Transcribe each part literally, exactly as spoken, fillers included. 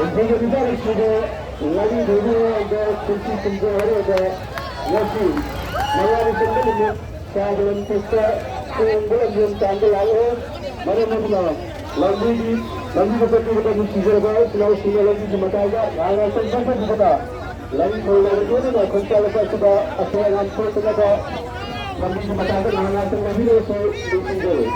ꯂꯥꯏꯅꯤꯡꯊꯧꯒꯤ ꯃꯤꯄꯥꯜ ꯑꯁꯤꯕꯨ ꯂꯥꯏꯅꯤꯡꯊꯧꯒꯤ ꯃꯑꯣꯡꯗ ꯄꯨꯟꯁꯤ ꯀꯨꯝꯖꯥ ꯍꯥꯏꯔꯤꯕ ꯉꯁꯤ ꯃꯉꯥꯅꯤ ꯆꯟꯕ ꯅꯨꯃꯤꯠ ꯁꯥꯗ ꯂꯝꯀꯣꯛꯇ ꯀꯣꯡꯕ ꯂꯝꯖꯦꯜ ꯇꯥꯟꯕ ꯂꯥꯛꯂꯦ꯫ ꯃꯔꯝ ꯑꯗꯨꯅ ꯂꯝꯕꯤꯒꯤ, ꯂꯝꯕꯤꯗ ꯆꯠꯄꯤꯕꯗ ꯅꯨꯡꯁꯤꯖꯔꯕ ꯏꯆꯤꯜ ꯏꯅꯥꯎꯁꯤꯡꯅ ꯂꯝꯕꯤꯒꯤ ꯃꯇꯥꯏꯗ ꯉꯥꯏꯍꯥꯛ ꯉꯥꯏꯍꯥꯛꯇꯪ ꯆꯪꯁꯤꯟꯕꯤꯕꯗ ꯂꯥꯏꯅꯤꯡꯊꯧ ꯂꯥꯏꯔꯦꯝꯕꯤ ꯑꯣꯏꯅ ꯈꯣꯡꯆꯠ ꯂꯝꯆꯠꯁꯤꯗ ꯑꯁꯣꯏ ꯑꯉꯥꯝ ꯊꯣꯛꯇꯅꯕ ꯂꯝꯕꯤꯒꯤ ꯃꯇꯥꯏꯗ ꯉꯥꯏꯍꯥꯛ ꯉꯥꯏꯍꯥꯛꯇꯪ ꯂꯦꯞꯄꯤꯔꯒꯁꯨ ꯅꯤꯡꯁꯤꯡꯖꯔꯤ꯫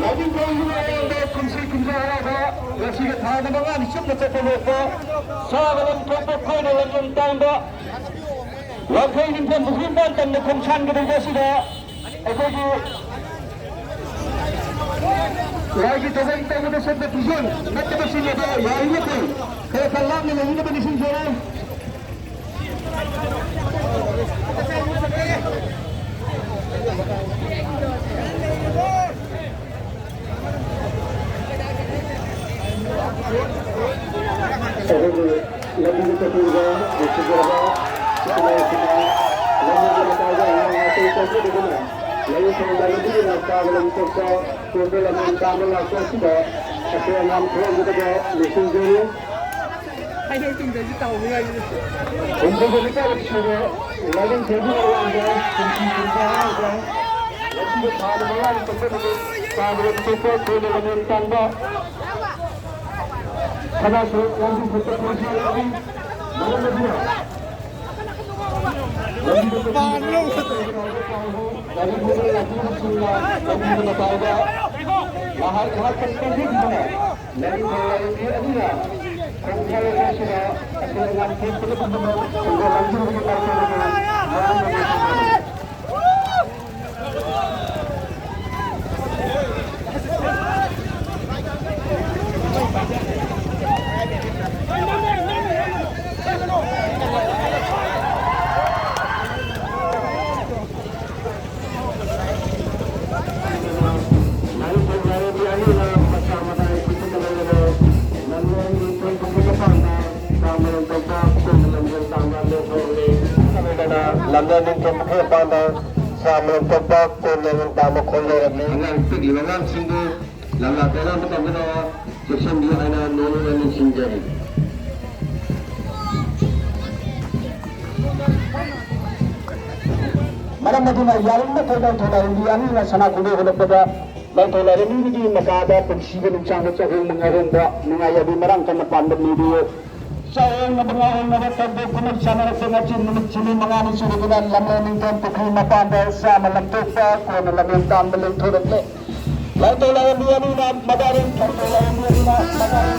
ꯂꯥꯏꯅꯤꯡꯊꯧꯒꯤ ꯃꯑꯣꯡꯗ ꯀꯨꯝꯁꯤ ꯀꯨꯝꯖꯥ ꯍꯔꯥꯎꯕ ꯉꯁꯤꯒꯤ ꯊꯥ ꯃꯉꯥꯅꯤ ꯆꯨꯞꯅ ꯆꯠꯄ ꯂꯣꯛꯄ ꯁꯥꯒ ꯂꯝ ꯊꯣꯛꯄ ꯀꯣꯏꯅ ꯂꯝꯗꯝ ꯇꯥꯡꯕ ꯋꯥꯡꯈꯩ ꯅꯤꯡꯊꯦꯝ ꯄꯨꯈ꯭ꯔꯤ ꯃꯄꯥꯟ ꯇꯝꯅ ꯈꯣꯡꯁꯥꯟꯒꯗꯧꯕ ꯑꯁꯤꯗ ꯑꯩꯈꯣꯏꯒꯤ ꯂꯥꯏꯒꯤ ꯊꯧꯒꯜ ꯇꯧꯕꯗ ꯁꯦꯠꯄ ꯐꯤꯖꯣꯜ ꯅꯠꯇꯕꯁꯤꯡ ꯑꯗꯣ ꯌꯥꯔꯤꯃꯈꯩ ꯈꯔ ꯈꯔ ꯂꯥꯞꯅ ꯂꯩꯅꯕ ꯅꯤꯡꯁꯤꯡꯖꯔꯤ꯫ ꯑꯩꯈꯣꯏꯒꯤ ꯂꯝꯕꯤꯗ ꯆꯠꯄꯤꯕ ꯅꯨꯡꯁꯤꯖꯔꯕ ꯏꯆꯤꯟ ꯏꯅꯥꯎꯁꯤꯡ, ꯂꯝꯕꯤꯒꯤ ꯃꯇꯥꯏꯗ ꯑꯉꯥꯡ ꯑꯇꯩ ꯆꯠꯆꯗꯨꯅ ꯂꯥꯏꯌꯦꯡ ꯁꯪꯗ ꯂꯝꯕꯤꯒꯤ ꯅꯥꯏꯀꯥꯗ ꯂꯝ ꯆꯠꯄ ꯇꯣꯝꯕ ꯂꯝꯖꯦꯟ ꯇꯥꯟꯅ ꯂꯥꯛꯄ ꯑꯁꯤꯗ ꯑꯁꯣꯏ ꯑꯉꯥꯝ ꯊꯣꯛꯍꯟꯒꯗꯕ ꯅꯤꯡꯁꯤꯡꯖꯔꯤ꯫ ꯍꯩꯅꯧ ꯇꯨꯡꯗꯁꯨ ꯇꯧꯕ ꯌꯥꯏ꯫ ꯍꯨꯝꯐꯨꯒ ꯅꯤꯄꯥꯟ ꯁꯨꯕ ꯂꯥꯏꯅꯤꯡꯊꯧꯒꯤ ꯑꯋꯥꯡꯕ ꯄꯨꯟꯁꯤ ꯀꯨꯟꯊ꯭ꯔꯥ ꯍꯔꯥꯎꯕ ꯉꯁꯤꯒꯤ ꯊꯥ ꯃꯉꯥꯅꯤ ꯆꯠꯊꯗꯨꯅ ꯇꯥꯕꯗ ꯊꯣꯛꯄ ꯊꯣꯏꯅ ꯂꯝꯖꯦꯟ ꯇꯥꯟꯕ ꯁꯅꯥ ꯁꯔꯨꯛ ꯂꯝꯖꯤꯡ ꯈꯨꯠꯇ ꯄꯨꯟꯁꯤ ꯂꯝꯖꯤꯡ ꯃꯔꯝ ꯑꯗꯨꯅ ꯂꯝꯕꯤꯗ ꯆꯠꯄ ꯒꯥꯔꯤ ꯊꯧꯕ ꯂꯥꯛꯄꯤꯕꯁꯤꯡꯅ ꯂꯝꯕꯤꯒꯤ ꯃꯇꯥꯏꯗ ꯉꯥꯏꯍꯥꯛ ꯉꯥꯏꯍꯥꯛꯇꯪ ꯆꯦꯟꯕꯤꯗꯨꯅ ꯂꯥꯏꯅꯤꯡꯊꯧ ꯂꯥꯏꯔꯦꯝꯕꯤ ꯑꯅꯤꯅ ꯈꯣꯡꯊꯥꯡ ꯑꯁꯤꯗ ꯑꯁꯣꯏ ꯑꯉꯥꯝ ꯊꯣꯛꯇꯅ ꯄꯨꯝꯅꯃꯛ ꯁꯦꯡꯗꯣꯛ ꯂꯝꯖꯤꯡꯕꯒꯤ ꯃꯥꯏꯀꯩꯗꯒꯤ ꯃꯔꯝ ꯑꯗꯨꯅ ꯂꯝꯖꯦꯜ ꯅꯤꯡꯊꯧ ꯄꯨꯈ꯭ꯔꯤ ꯃꯄꯥꯟꯗ ꯁꯥ ꯃꯔꯨꯝ ꯀꯣꯛꯄ ꯀꯣꯟ ꯂꯦꯡ ꯇꯥꯕ ꯈꯣꯜ ꯂꯩꯔꯝꯃꯤ꯫ ꯑꯉꯥꯡ ꯄꯤꯛꯂꯤꯕ ꯑꯉꯥꯡꯁꯤꯡꯕꯨ ꯂꯝꯂꯥ ꯇꯦꯔꯥ ꯃꯇꯝꯗ ꯆꯦꯛꯁꯤꯟꯕꯤꯌꯨ ꯍꯥꯏꯅ ꯅꯣꯡꯃ ꯅꯤꯡꯁꯤꯡꯖꯔꯤ꯫ ꯃꯔꯝ ꯑꯗꯨꯅ ꯌꯥꯔꯤꯕ ꯃꯈꯩ ꯂꯥꯏꯊꯧ ꯂꯥꯏꯔꯦꯝꯕꯤ ꯑꯅꯤꯅ ꯁꯅꯥ ꯈꯨꯗꯩ ꯍꯨꯜꯂꯛꯄꯗ ꯂꯥꯏꯊꯧ ꯂꯥꯏꯔꯦꯝꯕꯤꯒꯤ ꯃꯀꯥꯗ ꯄꯨꯟꯁꯤꯒꯤ ꯅꯨꯡꯁꯥꯡꯕ ꯆꯍꯨꯝ ꯃꯉꯥꯔꯣꯝꯗ ꯅꯨꯡꯉꯥꯏ ꯌꯥꯏꯕꯤ ꯃꯔꯥꯡ ꯀꯟꯅ ꯄꯥꯟꯕ ꯅꯤꯕꯤꯌꯨ꯫ ꯆꯥꯎꯅ ꯕꯨꯡꯉꯥ ꯑꯣꯏꯅꯕ ꯇꯧꯕ ꯀꯨꯝꯍꯩ ꯁꯥꯟꯅꯔꯛꯄ ꯉꯁꯤ ꯅꯨꯃꯤꯠ ꯅꯤꯅꯤ ꯃꯉꯥꯅꯤ ꯁꯨꯔꯗꯨꯅ ꯂꯝꯂꯣꯡ ꯅꯤꯡꯊꯧ ꯄꯨꯈ꯭ꯔꯤ ꯃꯄꯥꯟꯗ ꯆꯥꯃ ꯂꯪꯊꯣꯛꯄ ꯀꯣꯟꯅ ꯂꯝꯖꯦꯟ ꯇꯥꯟꯕ ꯂꯦꯡꯊꯣꯔꯛꯂꯦ꯫ ꯂꯥꯏꯊꯧ ꯂꯥꯏꯔꯦꯝꯕꯤ ꯑꯅꯤꯅ ꯃꯗꯥꯔꯦꯝ ꯊꯧꯗꯣꯛ ꯂꯥꯏꯔꯦꯝꯕꯤ ꯑꯅꯤꯅ ꯃꯗꯥꯔꯦꯝ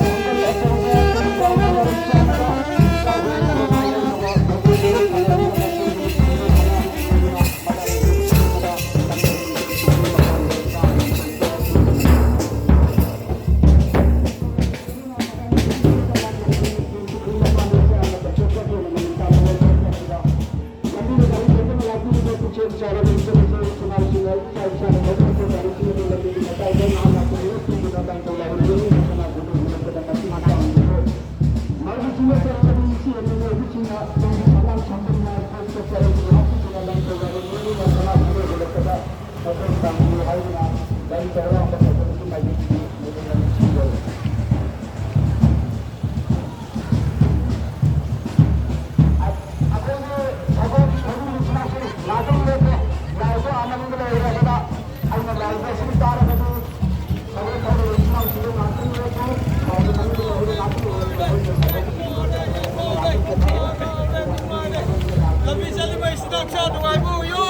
ꯂꯝꯕꯤ ꯆꯠꯂꯤꯕ ꯏꯆꯤꯟ ꯏꯅꯥꯎꯁꯨ ꯅꯨꯡꯉꯥꯏꯕ ꯑꯣꯏꯌꯨ꯫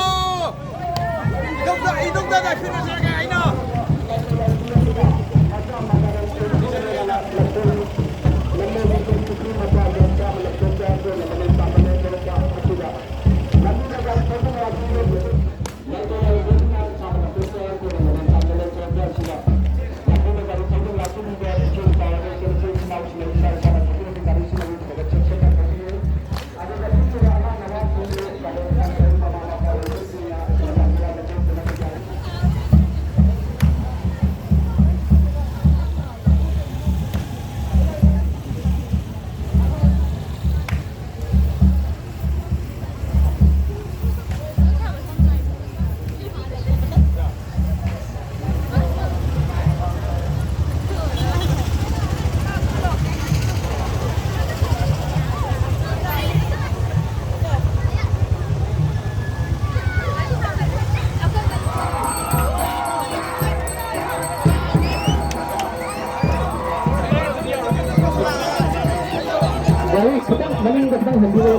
ꯏꯗꯣꯝꯆꯥ, ꯏꯗꯣꯝꯆꯥꯗ ꯐꯤꯔꯣꯜ ꯆꯥꯒꯦ ꯍꯥꯏꯅꯣ? ꯒꯥꯔꯤ ꯈꯤꯇꯪ ꯃꯅꯤꯡꯗ ꯈꯤꯇꯪ ꯍꯟꯕꯤꯔꯣ꯫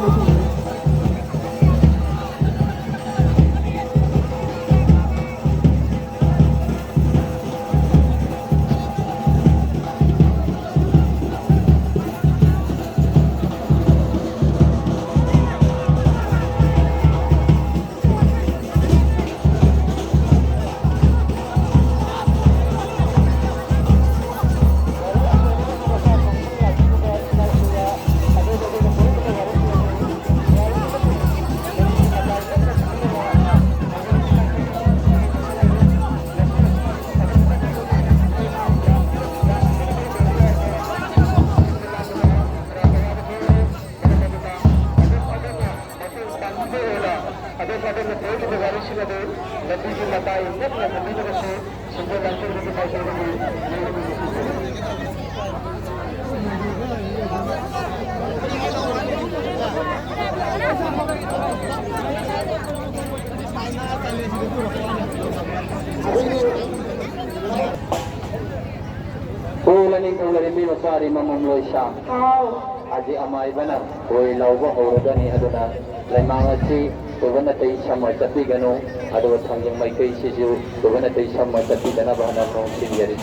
ꯀꯣꯜꯂꯅꯤ ꯀꯣꯜꯂꯅꯤ ꯃꯤ ꯃꯆꯥꯗꯤ ꯃꯃꯝ ꯂꯣꯏꯁꯥ꯫ ꯍꯥꯎ꯫ ꯍꯧꯖꯤꯛ ꯑꯃꯥꯏꯕꯅ ꯈꯣꯏ ꯂꯧꯕ ꯍꯧꯔꯒꯅꯤ, ꯑꯗꯨꯅ ꯂꯩꯃꯥꯡ ꯑꯁꯤ ꯇꯨꯕ ꯅꯥꯇꯩ ꯁꯝꯃ ꯆꯠꯄꯤꯒꯅꯨ, ꯑꯗꯨꯒ ꯊꯥꯡꯖꯤꯡ ꯃꯥꯏꯀꯩꯁꯤꯁꯨ ꯇꯨꯕ ꯅꯥꯇꯩ ꯁꯝꯃ ꯆꯠꯄꯤꯗꯅꯕ ꯍꯥꯏꯅ ꯅꯤꯡꯁꯤꯡꯖꯔꯤ꯫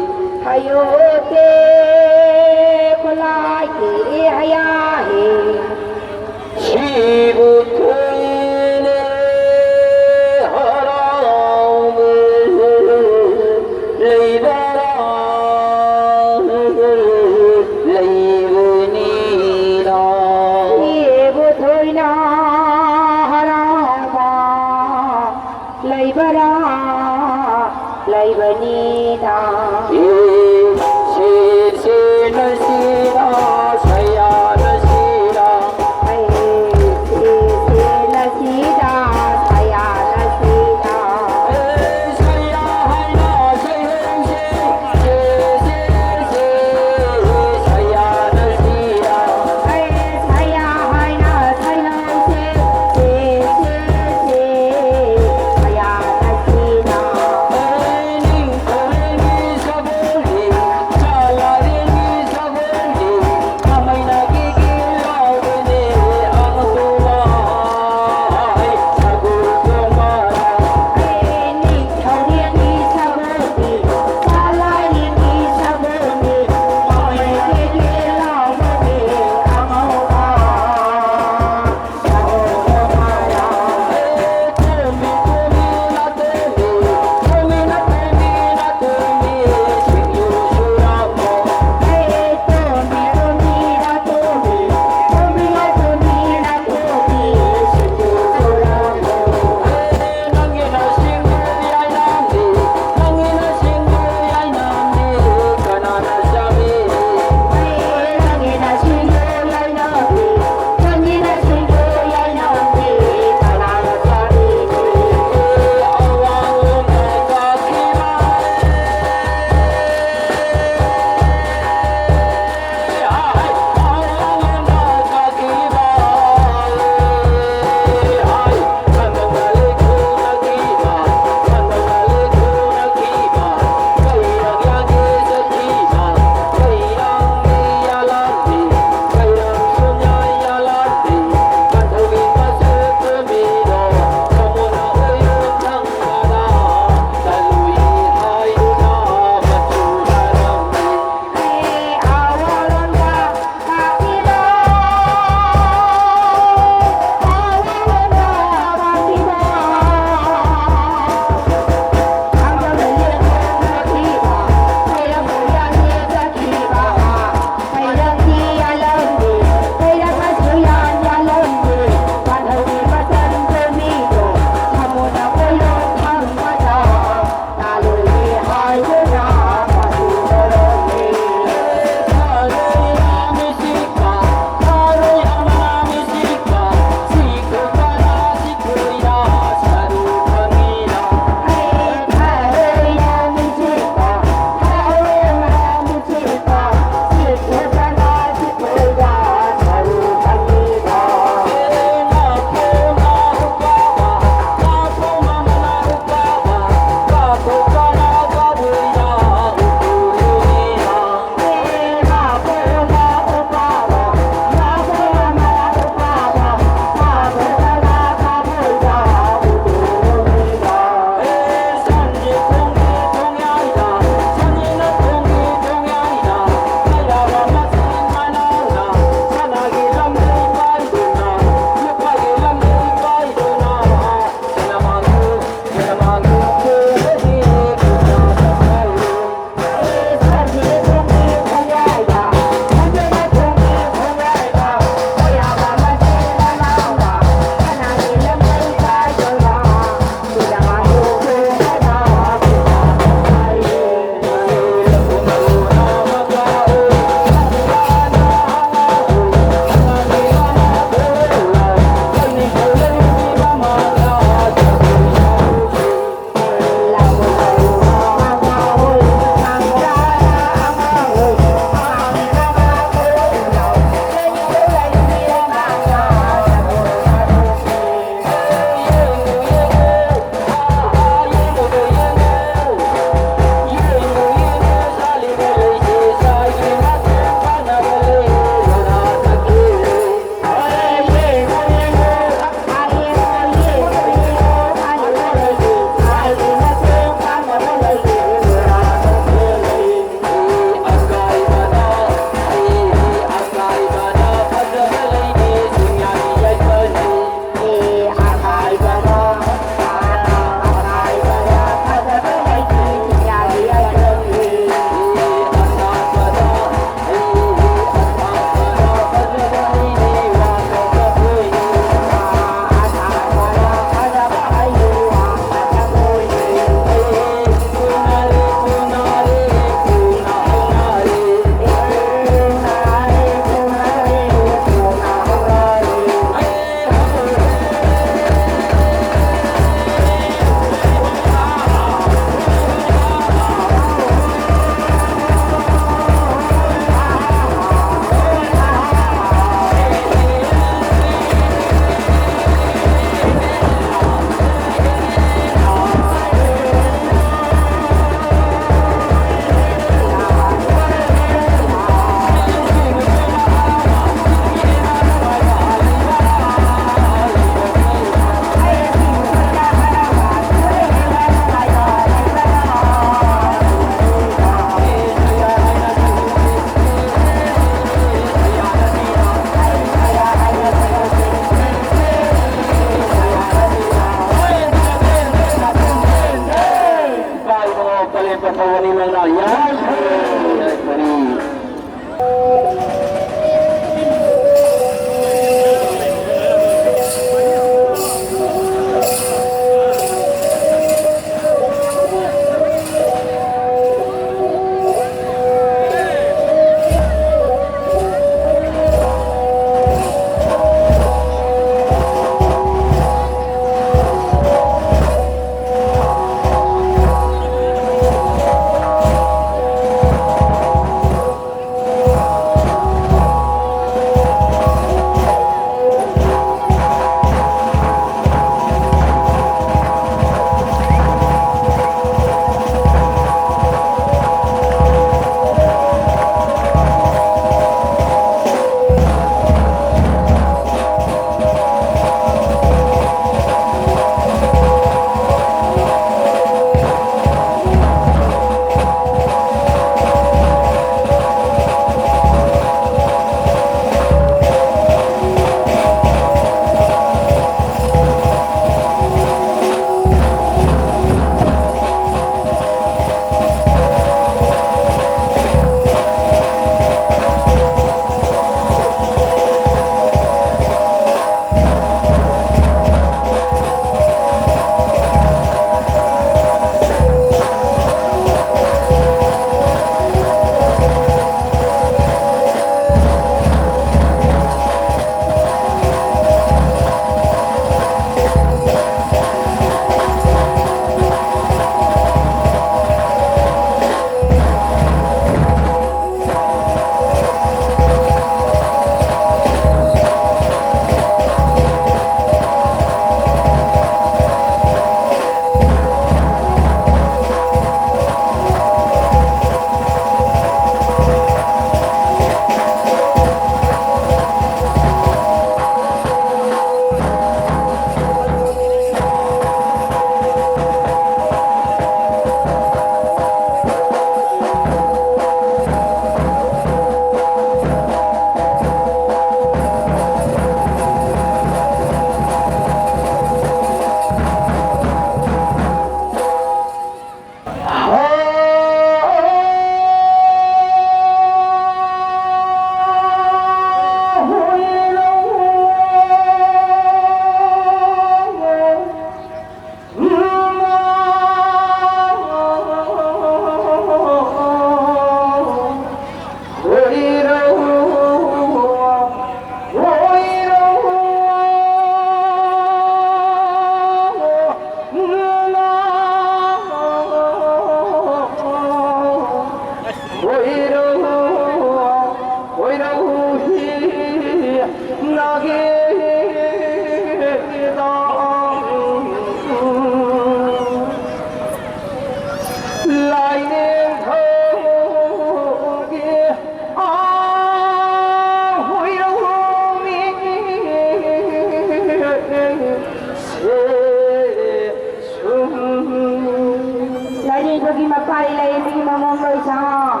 ꯂꯥꯏꯅꯤꯡꯊꯧꯒꯤ ꯃꯄꯥꯔꯤ ꯂꯥꯏꯔꯦꯝꯕꯤꯒꯤ ꯃꯃꯣꯝ ꯂꯣꯏꯁꯪ꯫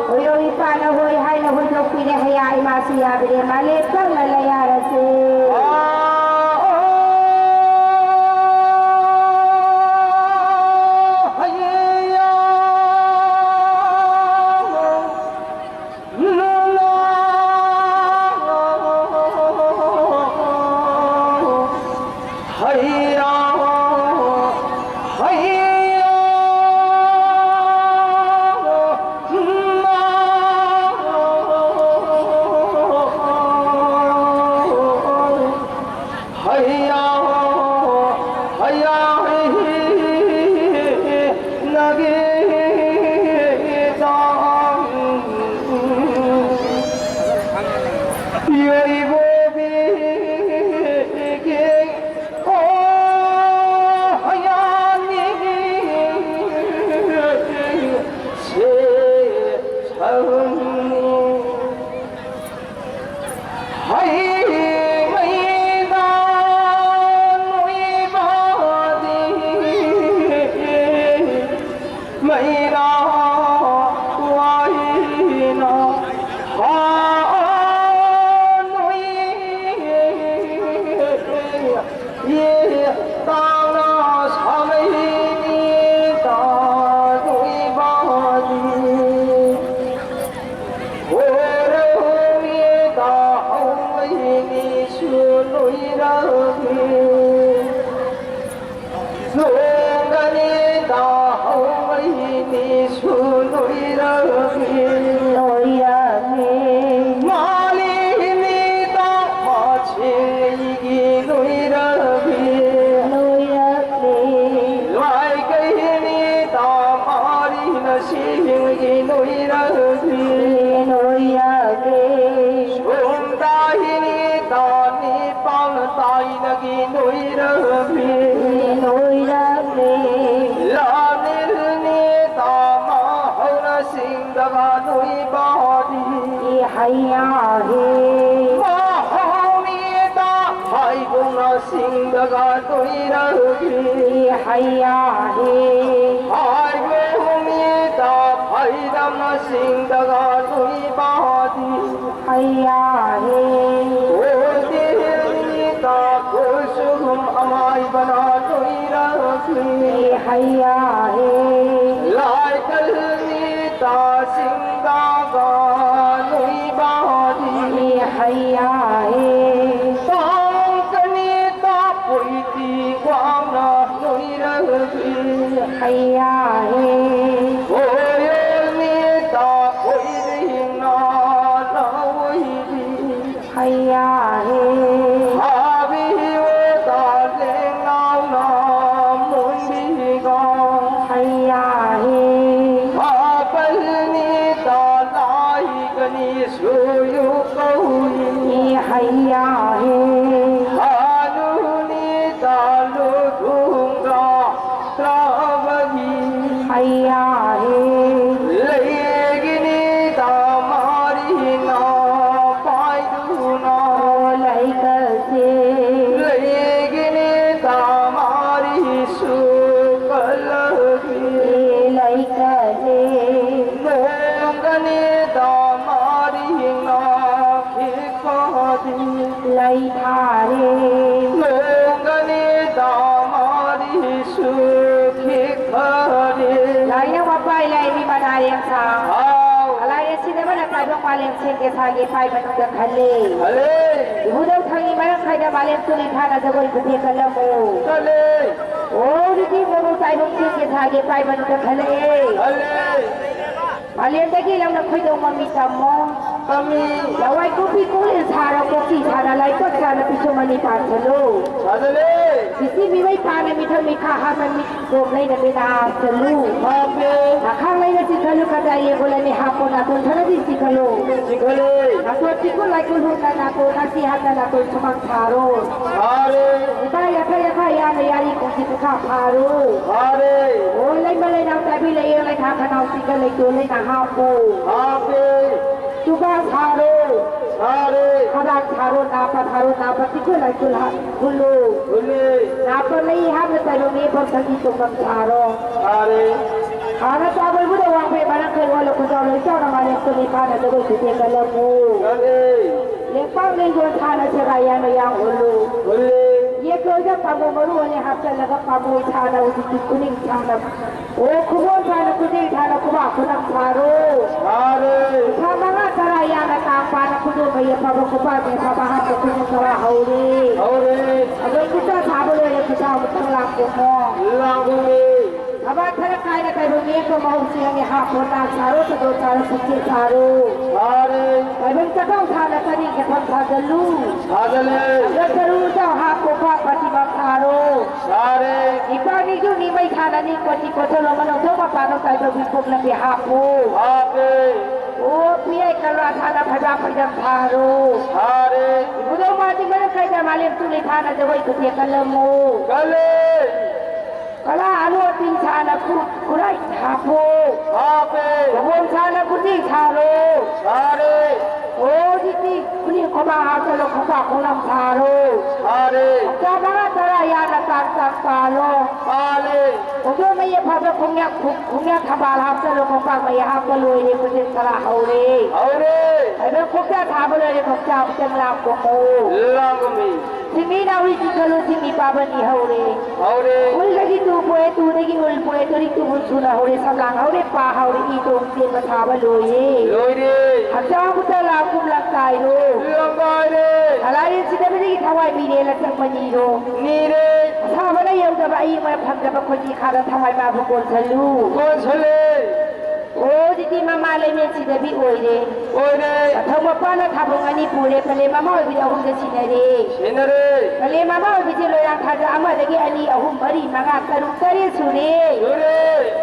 ꯍꯣꯏꯔꯣꯡ ꯏꯄꯥꯅ ꯍꯣꯏ ꯍꯥꯏꯅ ꯍꯣꯏꯗꯣꯛꯄꯤꯔꯦ꯫ ꯍꯌꯥ ꯏꯃꯥꯁꯨ ꯌꯥꯕꯤꯔꯦ꯫ ꯃꯥꯂꯦꯝ ꯄꯨꯝꯅ ꯂꯩ ꯌꯥꯔꯁꯦ꯫ ꯅꯣꯏꯔꯝꯃꯤ꯫ ꯅꯣꯏꯔꯝꯃꯤ꯫ ꯂꯥꯅꯤꯜꯅꯤ ꯇꯥꯃ ꯍꯧꯅ ꯁꯤꯡꯗꯒ ꯅꯣꯏꯕꯥꯗꯤ꯫ ꯏ ꯍꯩꯌꯥ ꯍꯦ꯫ ꯃꯍꯧꯃꯤꯗ ꯍꯩꯒꯨꯝꯅ ꯁꯤꯡꯗꯒ ꯅꯣꯏꯔꯝꯃꯤ꯫ ꯏ ꯍꯩꯌꯥ ꯍꯦ꯫ ꯍꯩꯒꯨꯝꯃꯤꯗ ꯍꯩꯗꯝꯅ ꯁꯤꯡꯗꯒ ꯅꯣꯏꯕꯥꯗꯤ꯫ ꯍꯩꯌꯥ ꯍꯦ꯫ ꯀꯣꯇꯤꯅꯤꯇ ꯈꯨꯁꯨꯝ ꯑꯃꯥꯏꯕꯅ ꯅꯣꯏꯔꯛꯂꯤ꯫ ꯍꯩꯌꯥ ꯍꯦ꯫ ꯂꯥꯏꯀꯜꯅꯤꯇ ꯁꯤꯡꯗꯥꯒ ꯅꯣꯏꯕꯥꯗꯤ꯫ ꯍꯩꯌꯥ ꯍꯦ꯫ ꯄꯥꯡꯀꯅꯤꯇ ꯄꯣꯏꯇꯤ ꯋꯥꯡꯅ ꯅꯣꯏꯔꯛꯂꯤ꯫ ꯍꯩꯌꯥ ꯍꯦ꯫ ꯀꯣꯌꯣꯜꯅꯤꯇ ꯀꯣꯏꯔꯤꯅ ꯂꯧꯏꯕꯤ꯫ ꯍꯩꯌꯥ ꯍꯦ꯫ ꯍꯥꯕꯤꯌꯣꯇ ꯂꯦꯡꯅꯥꯎꯅ ꯃꯨꯟꯕꯤꯒ꯫ ꯍꯩꯌꯥ ꯍꯦ꯫ ꯃꯥꯄꯜꯅꯤꯇ ꯂꯥꯏꯒꯅꯤ ꯁꯣꯌꯨ ꯀꯧꯏ꯫ ꯍꯩꯌꯥ ꯍꯦ꯫ ꯍꯥꯅꯨꯅꯤꯇ ꯂꯨꯊꯨꯡꯒ ꯇ꯭ꯔꯥꯕꯒꯤ꯫ ꯍꯩꯌꯥ ꯍꯦ꯫ ꯂꯩꯒꯤꯅꯤꯇ ꯃꯥꯔꯤꯅ ꯄꯥꯏꯗꯨꯅ꯫ ꯂꯩꯀꯁꯦ꯫ ꯂꯩꯒꯤꯅꯤꯇ ꯃꯥꯔꯤꯁꯨ ꯀꯜꯂꯒꯤ꯫ ꯂꯩꯀꯁꯦ꯫ ꯅꯣꯡꯒꯅꯤꯇ ꯃꯥꯔꯤꯅ ꯈꯤꯛꯈꯗꯤ꯫ ꯂꯩ ꯊꯥꯔꯦ꯫ ꯅꯣꯡꯒꯅꯤꯇ ꯃꯥꯔꯤꯁꯨ ꯈꯤꯛꯈꯔꯦ꯫ ꯂꯥꯏꯅ ꯋꯥꯄꯥꯏ ꯂꯥꯏ ꯃꯤ ꯃꯅꯥꯔꯦꯝ ꯁꯥ꯫ ꯍꯥꯎ꯫ ꯑꯂꯥꯏ ꯑꯁꯤꯗꯕꯅ ꯇꯥꯏꯕꯪ ꯃꯥꯂꯦꯝ ꯁꯦꯟꯒꯦ ꯁꯥꯒꯦ ꯄꯥꯏ ꯃꯅꯨꯡꯗ ꯈꯜꯂꯦ꯫ ꯈꯜꯂꯦ꯫ ꯏꯕꯨꯙꯧ ꯊꯪꯉꯤ ꯃꯔꯝ ꯈꯥꯏꯗ ꯃꯥꯂꯦꯝ ꯇꯨꯂꯤ ꯊꯥꯅ ꯖꯒꯣꯏ ꯈꯨꯊꯦꯛ ꯀꯜꯂꯝꯃꯨ꯫ ꯀꯜꯂꯦ꯫ ꯑꯣ ꯅꯨꯄꯤ ꯃꯔꯨ ꯇꯥꯏꯕꯪ ꯁꯦꯟꯒꯦ ꯁꯥꯒꯦ ꯄꯥꯏ ꯃꯅꯨꯡꯗ ꯈꯜꯂꯛꯑꯦ꯫ ꯈꯜꯂꯦ꯫ ꯃꯥꯂꯦꯝꯗꯒꯤ ꯂꯧꯅ ꯈꯣꯏꯗꯧ ꯃꯃꯤ ꯇꯝꯃꯣ꯫ ꯇꯝꯃꯤ꯫ ꯂꯋꯥꯏ ꯀꯣꯛꯄꯤ ꯀꯣꯂꯦꯖ ꯁꯥꯔ ꯀꯣꯛꯄꯤ ꯁꯥꯔ ꯂꯥꯏꯀꯣꯠ ꯁꯥꯔ ꯄꯤꯁꯨꯝ ꯑꯅꯤ ꯄꯥꯟꯁꯜꯂꯨ꯫ ꯐꯖꯂꯦ꯫ ꯄꯤꯁꯤ ꯃꯤꯑꯣꯏ ꯄꯥꯅ ꯃꯤꯊꯝ ꯃꯤꯈꯥ ꯍꯥꯞꯅ ꯃꯤ ꯀꯣꯝ ꯂꯩꯅ ꯃꯤꯅꯥ ꯍꯥꯞꯆꯜꯂꯨ꯫ ꯍꯥꯞꯄꯦ꯫ ꯃꯈꯥꯡ ꯂꯩꯅ ꯆꯤꯡꯈꯠꯂꯨ ꯀꯗꯥꯏ ꯌꯦꯡꯒꯨꯂꯅꯤ ꯍꯥꯞꯄꯣ ꯅꯥꯇꯣꯟ ꯊꯅꯗꯤ ꯆꯤꯡꯈꯠꯂꯨ꯫ ꯆꯤꯡꯈꯠꯂꯦ꯫ ꯅꯥꯇꯣꯟ ꯆꯤꯡꯈꯨ ꯂꯥꯏꯀꯨ ꯂꯨꯅ ꯅꯥꯇꯣꯟ ꯑꯁꯤ ꯍꯥꯞꯅ ꯅꯥꯇꯣꯟ ꯁꯨꯃꯥꯡ ꯁꯥꯔꯣ꯫ ꯁꯥꯔꯦ꯫ ꯏꯄꯥ ꯌꯥꯈ ꯌꯥꯈ ꯌꯥꯅ ꯌꯥꯔꯤ ꯀꯣꯡꯁꯤ ꯄꯨꯈꯥ ꯐꯥꯔꯣ꯫ ꯐꯥꯔꯦ꯫ ꯑꯣ ꯂꯩꯃ ꯂꯩꯅꯥꯎ ꯇꯥꯏꯕꯤ ꯂꯩꯌꯦ ꯂꯩꯈꯥ ꯈꯅꯥꯎ ꯆꯤꯡꯈꯠ ꯂꯩꯇꯣꯟ ꯂꯩꯅ ꯍꯥꯞꯄꯣ꯫ ꯍꯥꯞꯄꯦ꯫ ꯇꯨꯕꯥ ꯁꯥꯔꯣ꯫ ꯁꯥꯔꯦ꯫ ꯍꯗꯥꯛ ꯁꯥꯔꯣ, ꯅꯥꯄ ꯁꯥꯔꯣ, ꯅꯥꯄ ꯇꯤꯛꯈꯣꯏ ꯂꯥꯏ ꯆꯨꯜꯍꯥ ꯍꯨꯜꯂꯨ꯫ ꯍꯨꯜꯂꯦ꯫ ꯅꯥꯄ ꯂꯩ ꯍꯥꯞꯅ ꯇꯥꯏꯕꯪ ꯃꯤ ꯐꯝ ꯁꯪꯒꯤ ꯇꯣꯡꯉꯝ ꯁꯥꯔꯣ꯫ ꯁꯥꯔꯦ꯫ ꯍꯥꯟꯅ ꯆꯥꯕꯣꯏꯕꯨꯗ ꯋꯥꯡꯄꯩ ꯃꯔꯛ ꯈꯩ ꯑꯣꯜꯂ ꯈꯨꯖꯥꯎ ꯂꯣꯏ ꯆꯥꯎꯅ ꯃꯥꯂꯦꯝ ꯀꯨꯟꯅꯤ ꯄꯥꯟꯅ ꯖꯒꯣꯏ ꯈꯨꯊꯦꯛ ꯀꯜꯂꯝꯃꯨ꯫ ꯀꯜꯂꯦ꯫ ꯂꯦꯡꯄꯥꯛ ꯂꯦꯡꯗꯣꯟ ꯁꯥꯅ ꯁꯦꯒꯥꯏ ꯌꯥꯅ ꯌꯥꯝ ꯍꯨꯜꯂꯨ꯫ ꯍꯨꯜꯂꯦ꯫ ꯌꯦꯛꯂꯣꯏꯗ ꯄꯥꯝꯕꯣꯝ ꯃꯔꯨ ꯑꯅꯤ ꯍꯥꯞꯆꯜꯂꯒ ꯄꯥꯝꯕꯣꯝ ꯁꯥꯅ ꯍꯧꯖꯤꯛꯇꯤ ꯈꯨꯅꯤꯡ ꯁꯥꯅ ꯑꯣ ꯈꯨꯕꯣꯝ ꯁꯥꯅ ꯈꯨꯖꯤꯟ ꯁꯥꯅ ꯈꯨꯕꯥꯛ ꯈꯨꯅꯝ ꯁꯥꯔꯣ꯫ ꯁꯥꯔꯦ꯫ ꯈꯨꯊꯥ ꯃꯉꯥ ꯇꯔꯥ ꯌꯥꯅ ꯇꯥꯡ ꯄꯥꯅ ꯈꯨꯗꯣꯝꯕ ꯌꯦꯐꯕ ꯈꯨꯄꯥꯛ ꯌꯦꯐꯕ ꯍꯥꯞꯄ ꯈꯨꯖꯤꯟ ꯈꯔ ꯍꯧꯔꯦ꯫ ꯍꯧꯔꯦ꯫ ꯑꯗꯣ ꯈꯨꯠꯇ ꯁꯥꯕ ꯂꯣꯏꯔꯦ ꯈꯨꯠꯇ ꯑꯃꯨꯛꯇꯪ ꯂꯥꯛꯄꯣꯃꯣ꯫ ꯂꯥꯛꯄꯣꯃꯤ꯫ ꯊꯕꯛ ꯈꯔ ꯀꯥꯏꯅ ꯇꯥꯏꯕꯪ ꯌꯦꯛꯄ ꯃꯍꯧꯁꯤ ꯍꯪꯉꯦ ꯍꯥꯞꯄꯣ ꯇꯥꯡ ꯁꯥꯔꯣ ꯆꯗꯣ ꯁꯥꯔꯣ ꯄꯨꯛꯆꯦ ꯁꯥꯔꯣ꯫ ꯁꯥꯔꯦ꯫ ꯇꯥꯏꯕꯪ ꯆꯈꯥꯎ ꯁꯥꯅ ꯆꯅꯤꯡ ꯌꯦꯐꯝ ꯁꯥꯖꯜꯂꯨ꯫ ꯁꯥꯖꯜꯂꯦ꯫ ꯑꯗꯣ ꯁꯔꯨ ꯆꯥꯎ ꯍꯥꯞꯄꯣ ꯈ꯭ꯋꯥꯡ ꯄꯇꯤꯃꯛ ꯁꯥꯔꯣ꯫ ꯁꯥꯔꯦ꯫ ꯏꯄꯥꯅꯤꯁꯨ ꯃꯤ ꯃꯩ ꯊꯥꯅꯅꯤ ꯀꯣꯆꯤ ꯀꯣꯆꯜ ꯑꯃ ꯂꯧꯊꯣꯛ ꯃꯄꯥꯟꯗ ꯀꯥꯏꯕ ꯃꯤꯀꯨꯞꯅꯕꯤ ꯍꯥꯞꯄꯨ꯫ ꯍꯥꯞꯄꯦ꯫ ꯑꯣ ꯄꯤꯌꯥꯏ ꯀꯂꯥ ꯊꯥꯅ ꯐꯩꯕꯥꯛ ꯐꯩꯖꯝ ꯊꯥꯔꯣ꯫ ꯁꯥꯔꯦ꯫ ꯏꯕꯨꯙꯧ ꯃꯥꯗꯤ ꯃꯔꯛ ꯀꯥꯏꯗ ꯃꯥꯂꯦꯝ ꯇꯨꯂꯤ ꯊꯥꯅ ꯖꯒꯣꯏ ꯈꯨꯊꯦꯛ ꯀꯜꯂꯝꯃꯨ꯫ ꯀꯜꯂꯦ꯫ ꯀꯂꯥ ꯑꯂꯨ ꯑꯇꯤꯡ ꯊꯥꯅ ꯈꯨ-, ꯈꯨꯔꯥꯏ ꯍꯥꯞꯄꯨ꯫ ꯍꯥꯞꯄꯦ꯫ ꯈꯨꯕꯣꯝ ꯊꯥꯅ ꯈꯨꯖꯤ ꯊꯥꯔꯣ꯫ ꯁꯥꯔꯦ꯫ ꯑꯣ ꯍꯧꯖꯤꯛꯇꯤ ꯈꯨꯅꯤꯡ ꯈꯣꯡꯕꯥꯡ ꯍꯥꯞꯆꯜꯂꯣ ꯈꯣꯡꯄꯥꯛ ꯈꯣꯡꯅꯝ ꯊꯥꯔꯣ꯫ ꯁꯥꯔꯦ꯫ ꯍꯞꯇꯥ ꯃꯉꯥ ꯇꯔꯥ ꯌꯥꯅ ꯇꯥꯡ ꯇꯥꯡ ꯄꯥꯜꯂꯣ꯫ ꯄꯥꯜꯂꯦ꯫ ꯈꯣꯡꯗꯣꯟ ꯃꯌꯦꯛ ꯐꯥꯕ ꯈꯣꯡꯌꯥ-, ꯈꯣꯡ-, ꯈꯣꯡꯌꯥ ꯊꯝꯕꯥꯜ ꯍꯥꯞꯆꯜꯂꯣ ꯈꯣꯡꯄꯥꯛ ꯃꯌꯦꯛ ꯍꯥꯞꯄ ꯂꯣꯏꯔꯦ ꯈꯨꯖꯤꯟ ꯈꯔ ꯍꯧꯔꯦ꯫ ꯍꯧꯔꯦ꯫ ꯑꯗꯣ ꯈꯣꯡꯆꯥ ꯊꯥꯕ ꯂꯣꯏꯔꯦ ꯈꯣꯡꯆꯥ ꯑꯃꯨꯛꯇꯪ ꯂꯥꯛꯄ ꯃꯑꯣꯡ꯫ ꯂꯥꯛꯑꯝꯃꯤ꯫ ꯁꯤꯡꯃꯤ ꯅꯥꯎꯔꯤ ꯆꯤꯡꯈꯠꯂꯨ ꯁꯤꯡꯃꯤ ꯄꯥꯕꯅꯤ ꯍꯧꯔꯦ꯫ ꯍꯧꯔꯦ꯫ ꯎꯜꯗꯒꯤ ꯇꯨ ꯄꯣꯛꯑꯦ ꯇꯨꯗꯒꯤ ꯎꯜ ꯄꯣꯛꯑꯦ ꯇꯨꯔꯤꯛ ꯇꯨꯕꯨ ꯁꯨꯅ ꯍꯧꯔꯦ ꯁꯝꯂꯥꯡ ꯍꯧꯔꯦ ꯄꯥ ꯍꯧꯔꯦ ꯏ ꯇꯣꯡ ꯆꯦꯟꯕ ꯊꯥꯕ ꯂꯣꯏꯔꯦ꯫ ꯂꯣꯏꯔꯦ꯫ ꯍꯛꯆꯥꯡ ꯑꯃꯨꯛꯇ ꯂꯥꯛ ꯀꯨꯝ ꯂꯥꯛ ꯀꯥꯏꯔꯣ꯫ ꯂꯥꯛ ꯀꯥꯏꯔꯦ꯫ ꯁꯂꯥꯏꯔꯦꯟ ꯁꯤꯗꯕꯗꯒꯤ ꯊꯋꯥꯏ ꯃꯤꯔꯦꯜ ꯑꯆꯪꯕ ꯅꯤꯔꯣ꯫ ꯅꯤꯔꯦ꯫ ꯑꯁꯥꯕꯅ ꯌꯧꯗꯕ ꯑꯏꯪꯕꯅ ꯐꯪꯗꯕ ꯈꯣꯏꯖꯤ ꯈꯥꯗ ꯊꯋꯥꯏ ꯃꯥꯕꯨ ꯀꯣꯟꯁꯜꯂꯨ꯫ ꯀꯣꯟꯁꯜꯂꯦ꯫ ꯑꯣ, ꯍꯧꯖꯤꯛꯇꯤ ꯃꯃꯥ ꯂꯩꯃꯦꯟ ꯁꯤꯗꯕꯤ ꯑꯣꯏꯔꯦ꯫ ꯑꯣꯏꯔꯦ꯫ ꯃꯊꯧ ꯃꯄꯥꯅ ꯊꯥꯕꯨꯡ ꯑꯅꯤ ꯄꯨꯔꯦ, ꯄꯂꯦꯝ ꯃꯃꯥ ꯑꯣꯏꯕꯤꯗꯤ ꯑꯍꯨꯝꯗ ꯁꯤꯟꯅꯔꯦ꯫ ꯁꯤꯟꯅꯔꯦ꯫ ꯄꯂꯦꯝ ꯃꯃꯥ ꯑꯣꯏꯕꯤꯁꯦ ꯂꯣꯏꯔꯥꯡ ꯊꯥꯗ ꯑꯃꯗꯒꯤ ꯑꯅꯤ, ꯑꯍꯨꯝ, ꯃꯔꯤ, ꯃꯉꯥ, ꯇꯔꯨꯛ, ꯇꯔꯦꯠ ꯁꯨꯔꯦ꯫ ꯁꯨꯔꯦ꯫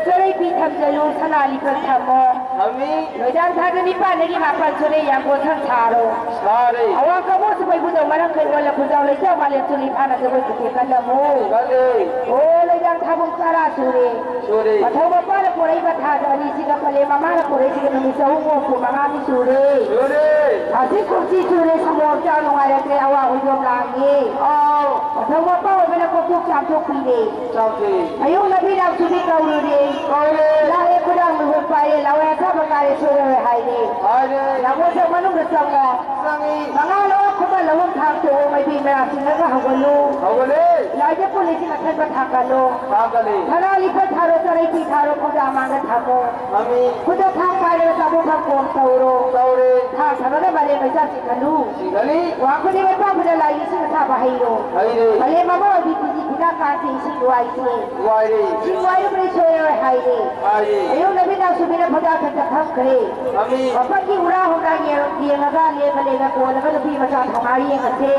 ꯆꯔꯩ ꯐꯤ ꯊꯝꯖꯜꯂꯨ, ꯁꯅꯥ ꯂꯤꯛꯀꯣꯟ ꯊꯝꯃꯣ꯫ ꯊꯝꯃꯤ꯫ ꯂꯣꯏꯔꯥꯡ ꯊꯥꯗ ꯅꯤꯄꯥꯟꯗꯒꯤ ꯃꯥꯄꯟ ꯁꯨꯔꯦ, ꯌꯥꯡꯒꯣꯟ ꯁꯪ ꯁꯥꯔꯣ꯫ ꯁꯥꯔꯦ꯫ ꯑꯋꯥꯡ ꯀꯕꯣꯛ ꯁꯤꯕꯩꯕꯨꯗꯧ ꯃꯔꯝ ꯀꯩ ꯑꯣꯜꯂ ꯈꯨꯟꯖꯥꯎ ꯂꯩꯖꯥꯎ ꯃꯥꯂꯦꯝ ꯆꯨꯂꯤ ꯐꯥꯅ ꯖꯒꯣꯏ ꯈꯨꯊꯦꯛ ꯀꯜꯂꯝꯃꯨ꯫ ꯀꯜꯂꯦ꯫ ꯑꯣ, ꯂꯣꯏꯔꯥꯡ ꯊꯥꯕꯨꯡ ꯇꯔꯥ ꯁꯨꯔꯦ꯫ ꯁꯨꯔꯦ꯫ ꯃꯊꯧ ꯃꯄꯥꯅ ꯄꯣꯔꯛꯏꯕ ꯊꯥꯗ ꯑꯅꯤꯁꯤꯒ ꯄꯂꯦꯝ ꯃꯃꯥꯅ ꯄꯣꯔꯛꯏꯁꯤꯒ ꯅꯨꯃꯤꯠ ꯆꯍꯨꯝ ꯍꯨꯝꯐꯨ ꯃꯉꯥꯅꯤ ꯁꯨꯔꯦ꯫ ꯁꯨꯔꯦ꯫ ꯊꯥꯁꯤ ꯀꯨꯝꯁꯤ ꯁꯨꯔꯦ, ꯁꯪꯒꯣꯝ ꯆꯥ ꯅꯨꯡꯉꯥꯏꯔꯛꯇ꯭ꯔꯦ, ꯑꯋꯥ ꯍꯣꯏꯗꯣꯝ ꯂꯥꯡꯉꯦ꯫ ꯑꯥꯎ꯫ ꯃꯊꯧ ꯃꯄꯥ ꯑꯣꯏꯕꯅ ꯀꯣꯛꯊꯣꯛ ꯆꯥꯝꯊꯣꯛꯄꯤꯔꯦ꯫ ꯆꯥꯝꯊꯣꯛꯏ꯫ ꯑꯌꯨꯛ ꯂꯝꯕꯤ ꯅꯥꯎꯁꯨꯕꯤ ꯀꯧꯔꯨꯔꯦ꯫ ꯀꯧꯔꯦ꯫ ꯂꯥꯛꯑꯦ ꯈꯨꯗꯥꯡ ꯂꯨꯍꯣꯡ ꯄꯥꯏꯔꯦ, ꯂꯥꯛꯑꯣꯏ ꯑꯁꯥꯕ ꯀꯥꯔꯦ ꯁꯣꯏꯔꯔꯣꯏ ꯍꯥꯏꯔꯦ꯫ ꯍꯥꯏꯔꯦ꯫ ꯂꯥꯡꯒꯣꯜ ꯁꯪ ꯃꯅꯨꯡꯗ ꯆꯪꯉꯣ꯫ ꯆꯪꯉꯤ꯫ ꯃꯉꯥ ꯂꯧꯔ ꯈꯨꯕ ꯂꯧꯐꯝ ꯊꯥꯛ ꯇꯣꯛꯑꯣ, ꯃꯩꯕꯤ ꯃꯩꯔꯥ ꯆꯤꯡꯉꯒ ꯍꯧꯒꯠꯂꯨ꯫ ꯍꯧꯒꯠꯂꯦ꯫ ꯂꯥꯏꯗ ꯄꯨꯜꯂꯤꯁꯤꯡ ꯑꯊꯟꯕ ꯊꯥꯡꯒꯠꯂꯨ꯫ ꯊꯥꯡꯒꯠꯂꯦ꯫ ꯊꯅꯥ ꯂꯤꯛꯄ ꯊꯥꯔꯣ, ꯆꯔꯩ ꯐꯤ ꯊꯥꯔꯣ, ꯈꯨꯗꯥ ꯃꯥꯡꯗ ꯊꯝꯃꯣ꯫ ꯊꯝꯃꯤ꯫ ꯈꯨꯗ ꯊꯥꯡ ꯄꯥꯏꯔꯒ ꯆꯥꯕꯣ ꯐꯝ ꯀꯣꯝ ꯇꯧꯔꯣ꯫ ꯇꯧꯔꯦ꯫ ꯊꯥꯡ ꯊꯝꯃꯒ ꯃꯥꯂꯦꯝ ꯃꯩꯆꯥꯛ ꯆꯤꯡꯍꯜꯂꯨ꯫ ꯆꯤꯡꯍꯜꯂꯤ꯫ ꯋꯥꯡ ꯈꯨꯗꯤꯡ ꯃꯩꯄꯥꯛ ꯈꯨꯗ ꯂꯥꯏꯒꯤ ꯏꯁꯤꯡ ꯑꯁꯥꯕ ꯍꯩꯔꯣ꯫ ꯍꯩꯔꯦ꯫ ꯃꯥꯂꯦꯝ ꯑꯃ ꯑꯣꯏꯕꯤ ꯐꯤꯖꯤ ꯐꯤꯗꯥ ꯀꯥꯡꯁꯦ ꯏꯁꯤꯡ ꯋꯥꯏꯁꯦ꯫ ꯋꯥꯏꯔꯦ꯫ ꯏꯁꯤꯡ ꯋꯥꯏꯔꯨꯕꯗꯩ ꯁꯣꯏꯔꯣꯏ ꯍꯥꯏꯔꯦ꯫ ꯍꯥꯏꯔꯦ꯫ ꯑꯌꯨꯛ ꯅꯨꯃꯤꯠ ꯅꯥꯎꯁꯨꯕꯤꯅ ꯐꯨꯗꯥ ꯈꯟꯗ ꯐꯝꯈ꯭ꯔꯦ꯫ ꯐꯝꯃꯤ꯫ ꯃꯐꯝꯒꯤ ꯎꯔꯥ ꯍꯧꯔꯥ ꯌꯦꯡ-, ꯌꯦꯡꯉꯒ ꯂꯦꯡꯉ ꯂꯦꯡꯉ ꯀꯣꯜꯂꯒ ꯅꯨꯄꯤ ꯃꯆꯥ ꯊꯧꯅꯥ ꯌꯦꯡꯉꯁꯦ꯫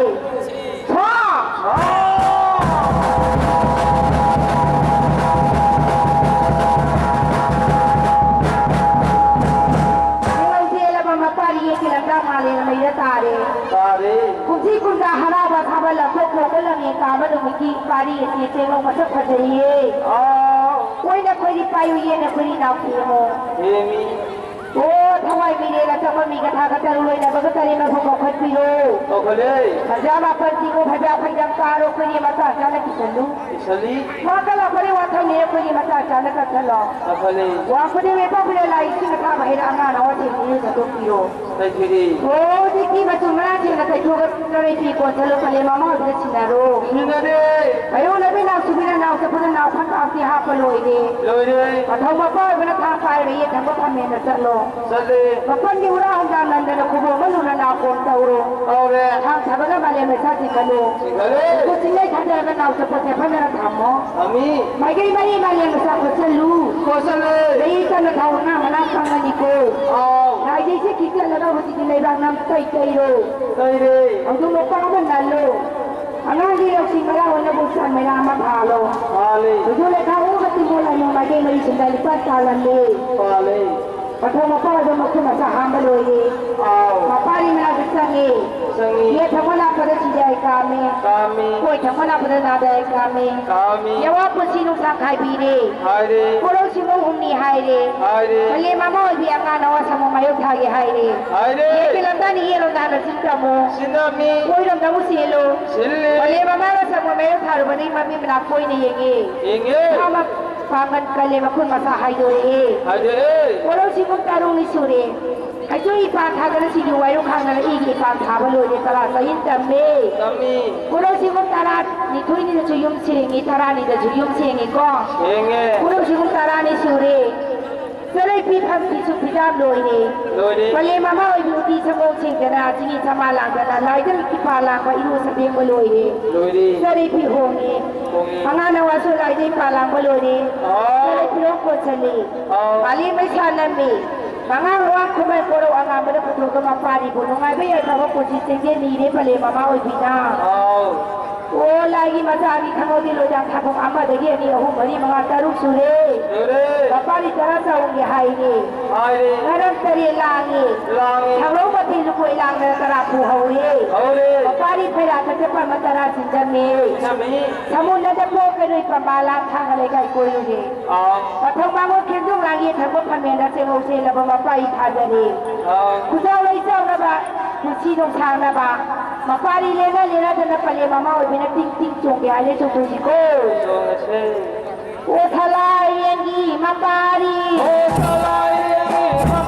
ꯁꯥ! ꯅꯤꯡꯉꯧ ꯆꯦꯜꯂꯕ ꯃꯄꯥꯔꯤ ꯌꯦꯛꯀꯤ ꯂꯝꯖꯥ ꯃꯥꯂꯦꯝ ꯃꯩꯗ ꯇꯥꯔꯦ꯫ ꯇꯥꯔꯦ꯫ ꯀꯨꯝꯁꯤ ꯀꯨꯝꯖꯥ ꯍꯔꯥꯎꯕ ꯁꯥꯕ ꯂꯝꯊꯣꯛ ꯄꯣꯛꯄ ꯂꯝꯌꯦꯟ ꯇꯥꯕ ꯅꯨꯃꯤꯠꯀꯤ ꯄꯥꯔꯤ ꯑꯁꯤ ꯆꯦꯡꯂꯧ ꯃꯁꯛ ꯐꯖꯩꯌꯦ꯫ ꯑꯥꯎ꯫ ꯀꯣꯏꯅ ꯈꯣꯏꯔꯤ ꯄꯥꯏꯌꯨ, ꯌꯦꯟꯅ ꯈꯣꯏꯔꯤ ꯅꯥꯎ ꯊꯦꯝꯃꯣ꯫ ꯊꯦꯝꯃꯤ꯫ ꯑꯣ, ꯊꯋꯥꯏ ꯃꯤꯔꯦꯜ ꯑꯆꯝꯕ ꯃꯤꯒ ꯊꯥꯒ ꯇꯔꯨ ꯂꯣꯏꯅꯕꯒ ꯇꯔꯦꯠ ꯃꯐꯝ ꯀꯧꯈꯠꯄꯤꯔꯣ꯫ ꯀꯧꯈꯠꯂꯦ꯫ ꯐꯖꯥ ꯃꯥꯄꯟ ꯆꯤꯡꯉꯨ, ꯐꯖꯥ ꯐꯩꯖꯝ ꯀꯥꯔꯣ, ꯑꯩꯈꯣꯏꯒꯤ ꯃꯆꯥ ꯆꯥꯅ ꯀꯤꯁꯜꯂꯨ꯫ ꯀꯤꯁꯜꯂꯤ꯫ ꯃꯥ ꯀꯂꯛꯄꯅꯤ ꯋꯥꯊꯧꯅꯤ, ꯑꯩꯈꯣꯏꯒꯤ ꯃꯆꯥ ꯆꯥꯅ ꯀꯛꯊꯠꯂꯣ꯫ ꯀꯛꯊꯠꯂꯤ꯫ ꯋꯥꯡ ꯈꯨꯗꯤꯡ ꯂꯩꯄꯥꯛ ꯈꯨꯗꯤꯡ ꯂꯥꯏ ꯏꯁꯤꯡ ꯑꯊꯥꯕ ꯍꯩꯔꯥ ꯑꯉꯥꯡ ꯑꯋꯥ ꯊꯦꯡ ꯏꯔꯨ ꯆꯠꯊꯣꯛꯄꯤꯔꯣ꯫ ꯀꯩꯊꯤꯔꯤ꯫ ꯑꯣ, ꯍꯧꯖꯤꯛꯇꯤ ꯃꯆꯨ ꯃꯔꯥꯡꯁꯤꯡꯅ ꯇꯩꯊꯣꯛꯑꯒ ꯆꯔꯩ ꯐꯤ ꯀꯣꯟꯁꯜꯂꯨ, ꯄꯂꯦꯝ ꯃꯃꯥ ꯑꯣꯏꯕꯗ ꯁꯤꯟꯅꯔꯣ꯫ ꯁꯤꯟꯅꯔꯦ꯫ ꯑꯌꯨꯛ ꯂꯝꯕꯤ ꯅꯥꯎ ꯁꯨꯕꯤꯅ ꯅꯥꯎ ꯆꯠꯄꯗ ꯅꯥꯎ ꯐꯠ ꯀꯥꯎꯇꯤ ꯍꯥꯞꯄ ꯂꯣꯏꯔꯦ꯫ ꯂꯣꯏꯔꯦ꯫ ꯃꯊꯧ ꯃꯄꯥ ꯑꯣꯏꯕꯅ ꯊꯥꯡ ꯄꯥꯏꯔꯒ ꯌꯦꯠ ꯊꯪꯕ ꯐꯝꯃꯦꯅ ꯆꯠꯂꯣ꯫ ꯆꯠꯂꯦ꯫ ꯃꯐꯝꯒꯤ ꯎꯔꯥ ꯍꯧꯗꯥꯡ ꯅꯟꯗꯅ ꯈꯨꯕꯣꯝ ꯑꯃ ꯂꯨꯅ ꯅꯥꯀꯣꯡ ꯇꯧꯔꯣ꯫ ꯇꯧꯔꯦ꯫ ꯊꯥꯡ ꯊꯥꯕꯒ ꯃꯥꯂꯦꯝ ꯃꯩꯁꯥ ꯆꯤꯡꯈꯠꯂꯨ꯫ ꯆꯤꯡꯈꯠꯂꯦ꯫ ꯈꯨꯠ ꯆꯤꯡꯂꯩ ꯊꯥꯗꯔꯒ ꯅꯥꯎ ꯆꯠꯄ ꯆꯦꯐꯅꯅ ꯊꯝꯃꯣ꯫ ꯊꯝꯃꯤ꯫ ꯃꯥꯏꯀꯩ ꯃꯔꯤ ꯃꯥꯂꯦꯝ ꯃꯆꯥ ꯈꯣꯠꯆꯜꯂꯨ꯫ ꯈꯣꯠꯆꯜꯂꯦ꯫ ꯆꯍꯤ ꯀꯟꯅ ꯊꯥꯎ ꯉꯥ ꯃꯅꯥ ꯐꯪꯒꯅꯤꯀꯣ꯫ ꯑꯥꯎ꯫ ꯂꯥꯏꯖꯩꯁꯦ ꯀꯤꯛꯆꯠꯂꯒ ꯍꯧꯖꯤꯛꯇꯤ ꯂꯩꯕꯥꯛ ꯅꯝ ꯇꯩ ꯇꯩꯔꯣ꯫ ꯇꯩꯔꯦ꯫ ꯍꯧꯗꯣꯡ ꯃꯄꯥ ꯑꯃ ꯅꯜꯂꯣ꯫ ꯑꯉꯥꯡꯒꯤ ꯂꯧꯁꯤꯡ ꯃꯔꯥ ꯑꯣꯏꯅꯕ ꯎꯆꯥꯟ ꯃꯩꯔꯥ ꯑꯃ ꯊꯥꯜꯂꯣ꯫ ꯊꯥꯜꯂꯤ꯫ ꯍꯧꯗꯣꯡ ꯂꯩꯈꯥ ꯎꯕ ꯇꯤꯡꯒꯣꯜ ꯂꯥꯏꯅꯨ ꯃꯥꯏꯀꯩ ꯃꯔꯤ ꯁꯨꯝꯗ ꯂꯨꯄꯥ ꯇꯥꯜꯂꯝꯃꯤ꯫ ꯊꯥꯜꯂꯤ꯫ ꯄꯟꯊꯧ ꯃꯄꯥ ꯑꯣꯏꯕ ꯃꯈꯨꯠ ꯃꯁꯥ ꯍꯥꯝꯕ ꯂꯣꯏꯔꯦ꯫ ꯑꯥꯎ꯫ ꯃꯄꯥꯔꯤ ꯃꯅꯥꯛꯇ ꯆꯪꯉꯦ꯫ ꯆꯪꯉꯤ꯫ ꯌꯦꯟ ꯊꯪꯕ ꯂꯥꯛꯄꯗ ꯁꯤꯗꯥꯏ ꯀꯥꯝꯃꯤ꯫ ꯀꯥꯝꯃꯤ꯫ ꯀꯣꯏ ꯊꯪꯕ ꯂꯥꯛꯄꯗ ꯅꯥꯗꯥꯏ ꯀꯥꯝꯃꯤ꯫ ꯀꯥꯝꯃꯤ꯫ ꯌꯥꯋꯥ ꯄꯨꯟꯁꯤ ꯅꯨꯡꯁꯥꯡ ꯈꯥꯏꯕꯤꯔꯦ꯫ ꯍꯥꯏꯔꯦ꯫ ꯀꯣꯔꯧ ꯁꯤꯡꯉꯧ ꯍꯨꯝꯅꯤ ꯍꯥꯏꯔꯦ꯫ ꯍꯥꯏꯔꯦ꯫ ꯀꯂꯦꯟ ꯃꯃꯥ ꯑꯣꯏꯕꯤ ꯑꯉꯥꯡ ꯅꯋꯥ ꯁꯥꯃꯨ ꯃꯥꯌꯣꯛ ꯊꯥꯒꯦ ꯍꯥꯏꯔꯦ꯫ ꯍꯥꯏꯔꯦ꯫ ꯌꯦꯟ ꯀꯤꯂꯝꯗꯥꯅꯤ ꯌꯦꯟꯂꯣꯝꯗ ꯍꯥꯟꯅ ꯆꯤꯡ ꯇꯝꯃꯨ꯫ ꯁꯤꯟꯅꯃꯤ꯫ ꯀꯣꯏꯔꯣꯝꯗ ꯑꯃꯨꯛ ꯆꯦꯜꯂꯨ꯫ ꯁꯤꯜꯂꯤ꯫ ꯀꯂꯦꯟ ꯃꯃꯥꯒ ꯁꯥꯃꯨ ꯃꯥꯌꯣꯛ ꯊꯥꯔꯨꯕꯗꯒꯤ ꯃꯃꯤ ꯃꯅꯥ ꯀꯣꯏꯅ ꯌꯦꯡꯉꯦ꯫ ꯌꯦꯡꯉꯦ꯫ ꯃꯥ ꯃ-, ꯄꯥꯡꯒꯟ ꯀꯜꯂꯦ ꯃꯈꯨꯠ ꯃꯁꯥ ꯍꯥꯏꯗꯣꯔꯛꯑꯦ꯫ ꯍꯥꯏꯗꯣꯔꯛꯑꯦ꯫ ꯀꯣꯔꯧ ꯁꯤꯡꯉꯧ ꯇꯔꯨꯡꯅꯤ ꯁꯨꯔꯦ꯫ ꯍꯩꯖꯣꯏ ꯏꯄꯥꯟ ꯊꯥꯗꯅ ꯁꯤꯡꯖꯨ ꯋꯥꯏꯔꯨ ꯈꯥꯡꯗꯅ ꯏꯒꯤ ꯏꯄꯥꯟ ꯊꯥꯕ ꯂꯣꯏꯔꯦ, ꯇꯔꯥ ꯆꯍꯤ ꯇꯝꯃꯤ꯫ ꯇꯝꯃꯤ꯫ ꯀꯣꯔꯧ ꯁꯤꯡꯉꯧ ꯇꯔꯥꯅꯤꯊꯣꯏꯅꯤꯗꯁꯨ ꯌꯨꯝ ꯁꯦꯡꯉꯤ, ꯇꯔꯥꯅꯤꯗꯁꯨ ꯌꯨꯝ ꯁꯦꯡꯉꯤꯀꯣ꯫ ꯁꯦꯡꯉꯦ꯫ ꯀꯣꯔꯧ ꯁꯤꯡꯉꯧ ꯇꯔꯥꯅꯤ ꯁꯨꯔꯦ꯫ ꯆꯔꯩ ꯐꯤ ꯐꯝ ꯐꯤꯁꯨ ꯐꯤꯖꯥꯝ ꯂꯣꯏꯔꯦ꯫ ꯂꯣꯏꯔꯦ꯫ ꯄꯂꯦꯝ ꯃꯃꯥ ꯑꯣꯏꯕꯤ ꯎꯇꯤ ꯁꯪꯒꯣꯝ ꯁꯦꯡꯗꯅ ꯆꯤꯅꯤ ꯆꯃꯥ ꯂꯥꯡꯗꯅ ꯂꯥꯏꯗ ꯏꯄꯥ ꯂꯥꯡꯕ ꯏꯔꯨ ꯁꯄꯦꯡꯕ ꯂꯣꯏꯔꯦ꯫ ꯂꯣꯏꯔꯦ꯫ ꯆꯔꯩ ꯐꯤ ꯍꯣꯡꯉꯦ꯫ ꯍꯣꯡꯉꯦ꯫ ꯑꯉꯥꯡ ꯅꯋꯥꯁꯨ ꯂꯥꯏꯗ ꯏꯄꯥ ꯂꯥꯡꯕ ꯂꯣꯏꯔꯦ꯫ ꯑꯥꯎ꯫ ꯆꯔꯩ ꯐꯤꯔꯣꯡ ꯀꯣꯟꯁꯜꯂꯤ꯫ ꯑꯥꯎ꯫ ꯄꯥꯂꯤ ꯃꯩꯁꯥ ꯅꯝꯃꯤ꯫ ꯃꯉꯥꯡ ꯂꯨꯋꯥꯡ ꯈꯨꯃꯟ ꯀꯣꯔꯧ ꯑꯉꯥꯡꯕꯗ ꯄꯨꯊꯣꯛꯄ ꯃꯄꯥꯔꯤꯕꯨ ꯅꯨꯡꯉꯥꯏꯕ ꯌꯥꯏꯐꯕ ꯄꯨꯟꯁꯤ ꯆꯦꯟꯖꯦꯜ ꯅꯤꯔꯦ ꯄꯂꯦꯝ ꯃꯃꯥ ꯑꯣꯏꯕꯤꯅ꯫ ꯑꯥꯎ꯫ ꯑꯣ ꯂꯥꯏꯒꯤ ꯃꯆꯥꯗꯤ ꯈꯪꯍꯧꯗꯦ ꯂꯣꯏꯗꯥ ꯊꯥꯐꯝ ꯑꯃꯗꯒꯤ ꯑꯅꯤ ꯑꯍꯨꯝ ꯃꯔꯤ ꯃꯉꯥ ꯇꯔꯨꯛ ꯁꯨꯔꯦ꯫ ꯁꯨꯔꯦ꯫ ꯃꯄꯥꯔꯤ ꯇꯔꯥ ꯆꯥꯎꯒꯦ ꯍꯥꯏꯔꯦ꯫ ꯍꯥꯏꯔꯦ꯫ ꯉꯔꯝ ꯇꯔꯦꯠ ꯂꯥꯡꯉꯦ꯫ ꯂꯥꯡꯉꯦ꯫ ꯊꯧꯔꯧ ꯃꯄꯤ ꯂꯨꯀꯣꯏ ꯂꯥꯡꯗꯅ ꯇꯔꯥ ꯄꯨꯍꯧꯔꯦ꯫ ꯍꯧꯔꯦ꯫ ꯃꯄꯥꯔꯤ ꯐꯩꯔꯥꯛꯇ ꯆꯠꯄ ꯑꯃ ꯇꯔꯥ ꯁꯤꯟꯖꯝꯃꯦ꯫ ꯁꯤꯟꯖꯝꯃꯤ꯫ ꯁꯃꯨꯗ꯭ꯔꯗ ꯄꯣꯛꯀꯗꯣꯏ ꯄꯝꯕꯥ ꯂꯥꯡ ꯊꯥꯡꯒ ꯂꯩꯀꯥꯏ ꯀꯣꯏꯔꯨꯔꯦ꯫ ꯑꯥ꯫ ꯃꯊꯧ ꯃꯉꯣꯟ ꯈꯦꯟꯖꯨꯝ ꯂꯥꯡꯒꯤ ꯊꯛꯄ ꯐꯝꯃꯦꯅ ꯆꯦꯡꯍꯧ ꯆꯦꯜꯂꯕ ꯃꯄꯥ ꯏ ꯊꯥꯖꯔꯦ꯫ ꯑꯥ꯫ ꯈꯨꯖꯥꯎ ꯂꯩ ꯆꯥꯎꯅꯕ, ꯄꯨꯟꯁꯤ ꯅꯨꯡꯁꯥꯡꯅꯕ, ꯃꯄꯥꯔꯤ ꯂꯦꯟꯅ ꯂꯦꯟꯅꯗꯅ ꯄꯂꯦꯝ ꯃꯃꯥ ꯑꯣꯏꯕꯤꯅ ꯇꯤꯡ ꯇꯤꯡ ꯆꯣꯡꯒꯦ ꯍꯥꯏꯅ ꯆꯣꯡꯊꯣꯛꯁꯤꯀꯣ꯫ ꯆꯣꯡꯉꯁꯦ꯫ ꯑꯣ ꯁꯂꯥꯏꯔꯦꯟꯒꯤ ꯃꯄꯥꯔꯤ꯫ ꯑꯣ ꯁꯂꯥꯏꯔꯦꯟꯒꯤ